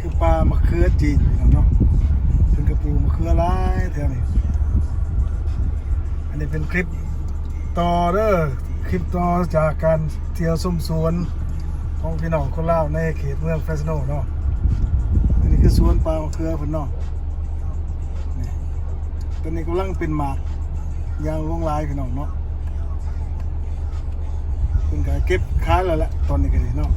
ຄືປ່າມະເຂືອຈີນພີ່ນ້ອງເນາະ ເພິ່ນກະປູກມະເຂືອຫຼາຍແຖວນີ້. ອັນນີ້ເປັນຄລິບຕໍ່ເດີ ຄລິບຕໍ່ຈາກການທ່ຽວຊົມສວນຂອງພີ່ນ້ອງຄົນລາວໃນເຂດເມືອງເຟຣສໂນເນາະ. ອັນນີ້ຄືສວນປ່າມະເຂືອເພິ່ນເນາະ. ນີ້ ຕອນນີ້ກຳລັງເປັນໝາກຢ່າງຫຼວງຫຼາຍພີ່ນ້ອງເນາະ. ເພິ່ນກະເກັບຂາຍແລ້ວແຫຼະຕອນນີ້ກະດີເນາະ.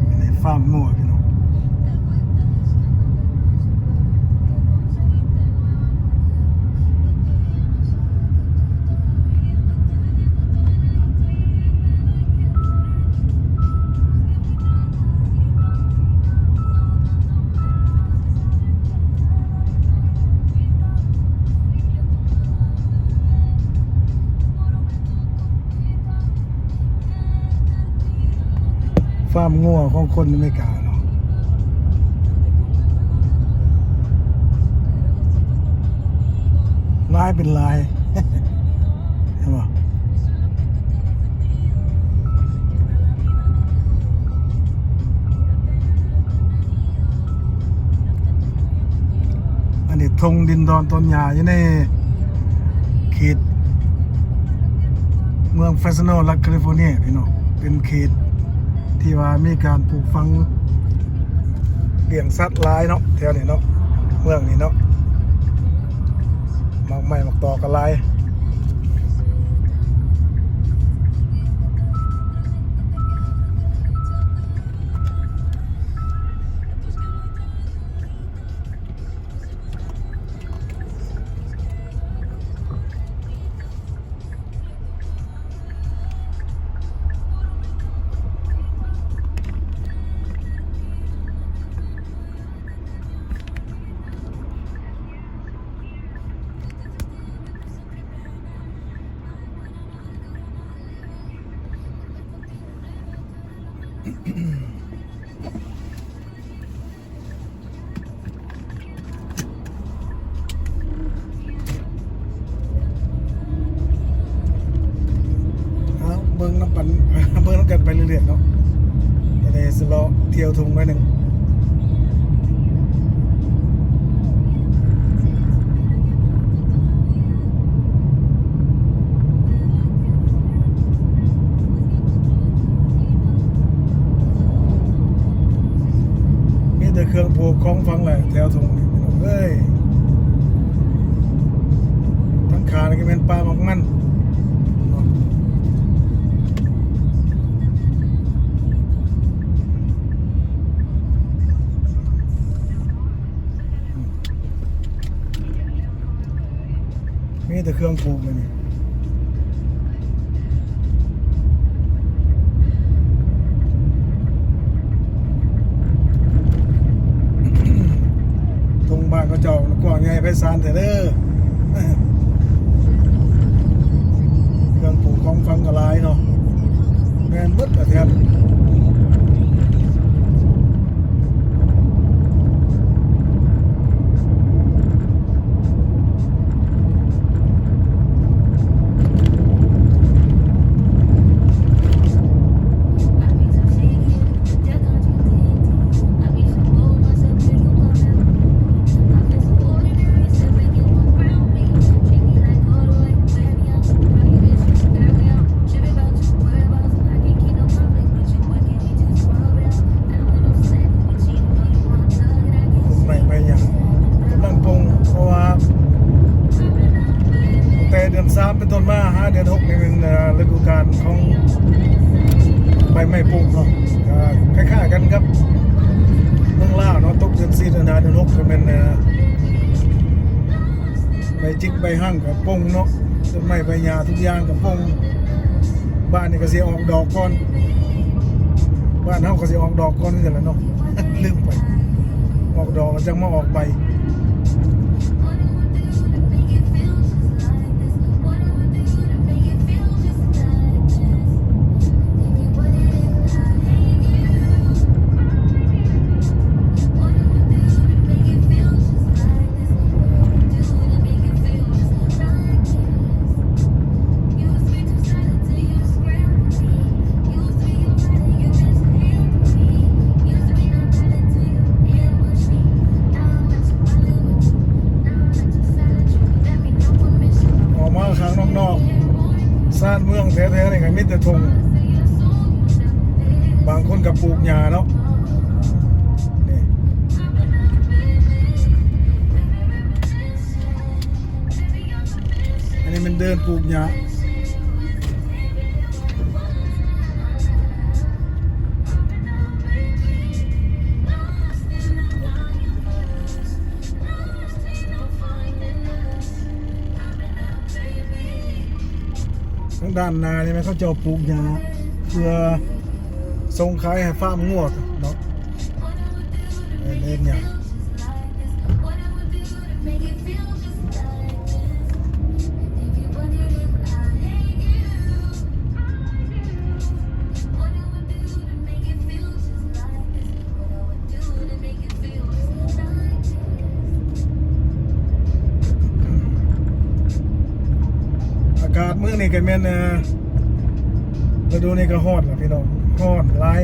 ອັນນີ້ຟາມງົວພີ່ນ້ອງ. ຟາມງົວຂອງຄົນອາເມລິກາເນາະ ຫຼາຍເປັນຫຼາຍ ເຫັນບໍ່? ອັນນີ້ທົ່ງດິນດອນຕອນຫຍ້າຢູ່ໃນເຂດເມືອງເຟຣສໂນ ລັດຄາລິຟໍເນຍພີ່ນ້ອງ. ເປັນເຂດທີ່ວ່າມີການປູກຝັງລ້ຽງສັດຫຼາຍເນາະ ແຖວນີ້ເນາະ ເມືອງນີ້ເນາະ. ໝາກໄມ້ໝາກຕອກກະຫຼາຍ. ເອົາ ເບິ່ງນຳກັນ ເບິ່ງນຳກັນໄປເລື້ອຍໆເນາະ. ຕອນນີ້ຊິເລາະທ່ຽວທົ່ງໜ້ອຍໜຶ່ງ. ມີແຕ່ເຄື່ອງປູກຂອງຝັງແຫຼະແຖວທົ່ງນີ້ ພີ່ນ້ອງເອີຍ. ທາງຂ້າງນີ້ກະແມ່ນປ່າໝາກມັນ. ມີແຕ່ເຄື່ອງປູກເລີຍນີ້. ທົ່ງບ້ານເຂົາເຈົ້າກວ້າງໃຫຍ່ໄພສານແທ້ເດີ. ເຄື່ອງປູກຂອງຝັງກະຫຼາຍເນາະ. ແມ່ນເບິດລະແຖວ. ສາມເປັນຕົ້ນມາຫາເດືອນຫົກນີ້ແມ່ນ ເອີ ລະດູການຂອງໃບໄມ້ປຸ້ງເນາະ ກໍຄ້າຍໆກັນກັບເມືອງລາວເນາະ ຕົກເດືອນສີ່ ເດືອນຫ້າ ເດືອນຫົກ ກໍແມ່ນ ເອີ ໃບຈິກໃບຮັງກໍປົ່ງເນາະ ຕົ້ນໄມ້ໃບຫຍ້າທຸກຢ່າງກໍປົ່ງ ບ້ານນີ້ກໍຊິອອກດອກກ່ອນ ບ້ານເຮົາກໍຊິອອກດອກກ່ອນຄືກັນແຫຼະເນາະ ລືມໄປ ອອກດອກແລ້ວຈັ່ງມາອອກໃບ. ອອກມາຂ້າງນອກໆ ຊານເມືອງແທ້ໆ ນີ້ກໍມີແຕ່ທົ່ງ ບາງຄົນກໍປູກຫຍ້າເນາະ ນີ້ ອັນນີ້ແມ່ນເດີ່ນປູກຫຍ້າ ທາງດ້ານໜ້ານີ້ແມ່ນເຂົາເຈົ້າປູກຫຍ້າ ເພື່ອສົ່ງຂາຍໃຫ້ຟາມງົວເນາະ ເອີ ເຮັດຫຍັງ ອາກາດມື້ນີ້ກໍແມ່ນ ເອີ ລະດູນີ້ກໍຮ້ອນລະພີ່ນ້ອງ ຮ້ອນຫຼາຍ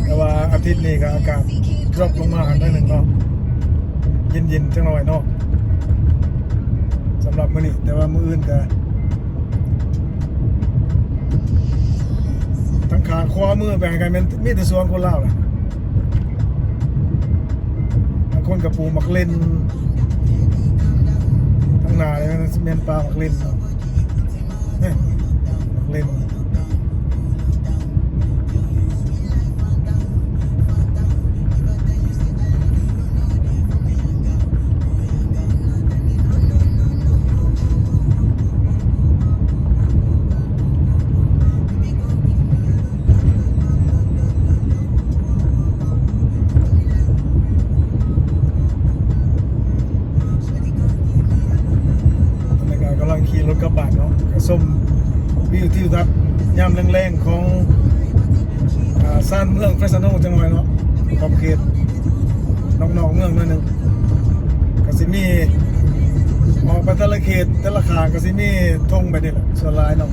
ແຕ່ວ່າອາທິດນີ້ກໍອາກາດດຣອບລົງມາໜ້ອຍໜຶ່ງເນາະ ເຢັນໆ ຈັກໜ້ອຍເນາະ ສຳລັບມື້ນີ້ ແຕ່ວ່າມື້ອື່ນກໍ ທາງຂ້າງຂວາມືໄປຫັ້ນກໍແມ່ນມີແຕ່ສວນຄົນລາວແຫຼະ ບາງຄົນກໍປູກໝາກເລັ່ນ ທາງໜ້ານີ້ແມ່ນປ່າໝາກເລັ່ນເນາະ ໝາກເລັ່ນ. ຕອນນີ້ກໍກຳລັງຂີ່ລົດກັບບ້ານເນາະ ກໍຊົມວິວທິວທັດຍາມແລງໆຂອງ ອ່າ ຊານເມືອງເຟຣສໂນຈັກໜ້ອຍເນາະ ຂອບເຂດນອກໆເມືອງໜ້ອຍໜຶ່ງ ກໍຊິມີ ອອກໄປແຕ່ລະເຂດແຕ່ລະຂ້າງກໍຊິມີທົ່ງແບບນີ້ແຫຼະ ສ່ວນຫຼາຍເນາະ.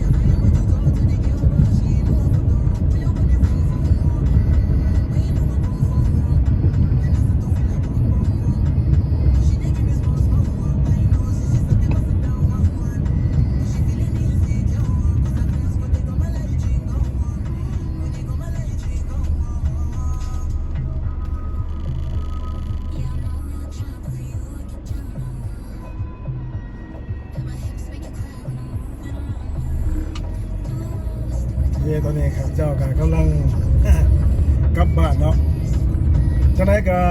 ເຢ້ ຕອນນີ້ຂ້າພະເຈົ້າກໍກຳລັງກັບບ້ານເນາະ ຈັ່ງໃດກໍ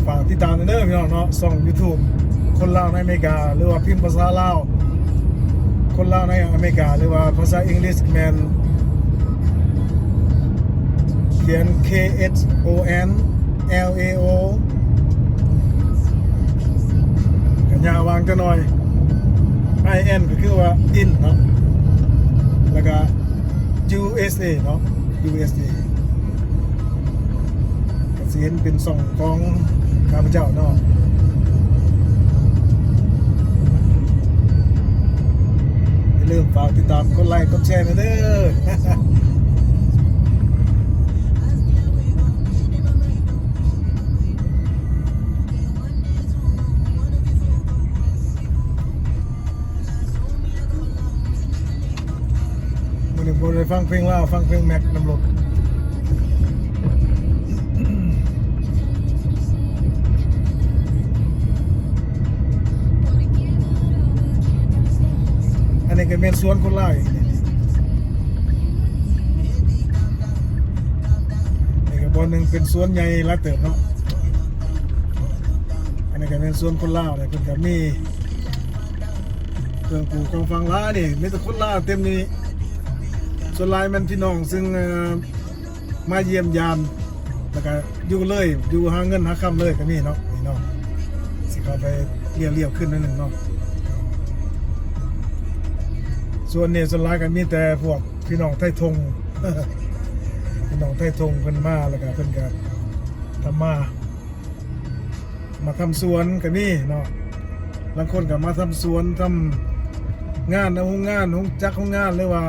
ຝາກຕິດຕາມແດ່ເດີພີ່ນ້ອງເນາະ ຊ່ອງຢູທູບຄົນລາວໃນອາເມລິກາ ຫຼືວ່າພິມພາສາລາວ ຄົນລາວໃນອາເມລິກາ ຫຼືວ່າພາສາອັງກິດແມ່ນ ຂຽນ K H O N L A O ກະຍາວວ່າງຈັກໜ້ອຍ I N ກໍຄືວ່າ in ເນາະ ແລ້ວກະ U S A ເນາະ U S A ກະຊິເຫັນເປັນຊ່ອງຂອງຂ້າພະເຈົ້າເນາະ ຢ່າລືມຝາກຕິດຕາມ ກົດໄລ ກົດແຊ ແດ່ເດີ. ມື້ນີ້ບໍ່ໄດ້ຟັງເພງລາວ ຟັງເພງແມັກນຳລົດ. ອັນນີ້ກໍແມ່ນສວນຄົນລາວອີກ ນີ້ກໍບ່ອນໜຶ່ງເປັນສວນໃຫຍ່ຫຼາຍເຕີບເນາະ. ອັນນີ້ກໍແມ່ນສວນຄົນລາວເດ້ ເພິ່ນກໍມີເຄື່ອງປູກຂອງຝັງຫຼາຍນີ້ ມີແຕ່ຄົນລາວເຕັມນີ້. ສ່ວນຫຼາຍແມ່ນພີ່ນ້ອງ ຊຶ່ງ ເອີ ມາຢ້ຽມຢາມ ແລ້ວກໍຢູ່ເລີຍ ຢູ່ຫາເງິນຫາຄຳເລີຍກໍມີເນາະ ນີ້ເນາະ. ຊິເຂົ້າໄປລ້ຽວໆຂຶ້ນໜ້ອຍໜຶ່ງເນາະ. ສ່ວນນີ້ສ່ວນຫຼາຍກໍມີແຕ່ພວກພີ່ນ້ອງໄທທົ່ງ ພີ່ນ້ອງໄທທົ່ງເພິ່ນມາ ແລ້ວກໍເພິ່ນກໍທຳມາ ມາທຳສວນກໍມີເນາະ. ລາງຄົນກໍມາທຳສວນ ທຳງານໃນໂຮງງານ ໂຮງຈັກໂຮງງານ ຫຼືວ່າ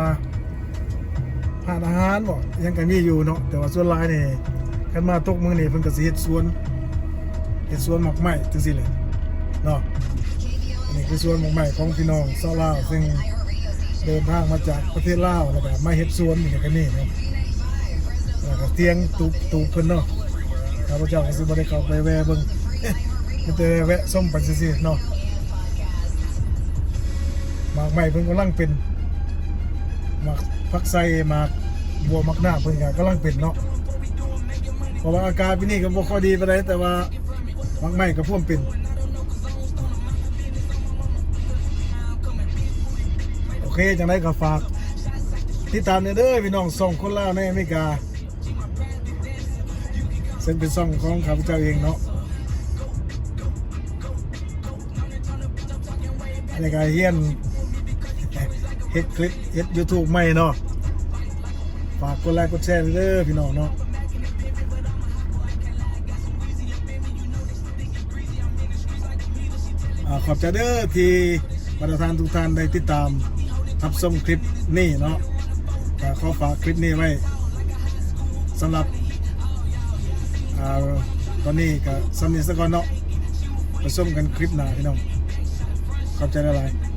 ຮ້ານອາຫານບໍ ຫຍັງກໍມີຢູ່ເນາະ. ແຕ່ວ່າສ່ວນຫຼາຍນີ້ ຄັນມາຕົກມື້ນີ້ ເພິ່ນກໍຊິເຮັດສວນ ເຮັດສວນໝາກໄມ້ຈັ່ງຊີ້ແຫຼະເນາະ. ອັນນີ້ຄືສວນໝາກໄມ້ຂອງພີ່ນ້ອງຊາວລາວ ຊຶ່ງເດີນທາງມາຈາກປະເທດລາວ ແລ້ວກໍມາເຮັດສວນຢູ່ນີ້ກໍມີເນາະ. ແລ້ວກໍຖຽງຕູບ ຕູບເພິ່ນເນາະ. ຂ້າພະເຈົ້າກໍຊິບໍ່ໄດ້ເຂົ້າໄປແວ່ເບິ່ງ ມີແຕ່ແວະຊົມໄປຊື່ໆເນາະ. ໝາກໄມ້ເພິ່ນກຳລັງເປັນ ໝາກຜັກໄຊ ໝາກບົວ ໝາກນາກເພິ່ນກໍກຳລັງເປັນເນາະ. ເພາະວ່າອາກາດປີນີ້ກໍບໍ່ຄ່ອຍດີປານໃດ ແຕ່ວ່າ ໝາກໄມ້ກໍພວມເປັນ. ໂອເຄ ຈັ່ງໃດກໍຝາກຕິດຕາມແດ່ເດີພີ່ນ້ອງ ຊ່ອງຄົນລາວໃນອາເມລິກາ ເຊິ່ງເປັນຊ່ອງຂອງຂ້າພະເຈົ້າເອງເນາະ. ອັນນີ້ກໍຮຽນເຮັດຄລິບ ເຮັດ YouTube ໃໝ່ເນາະ. ຝາກກົດໄລກົດແຊເດີພີ່ນ້ອງເນາະ. ອາ ຂອບໃຈເດີທີ່ບັນດາທ່ານທຸກທ່ານໄດ້ຕິດຕາມຮັບຊົມຄລິບນີ້ເນາະ. ກໍຂໍຝາກຄລິບນີ້ໄວ້ ສຳລັບ ອາ ຕອນນີ້ກໍສ່ຳນີ້ສາກ່ອນເນາະ. ໄປຊົມກັນຄລິບໜ້າພີ່ນ້ອງ. ຂອບໃຈຫຼາຍໆ.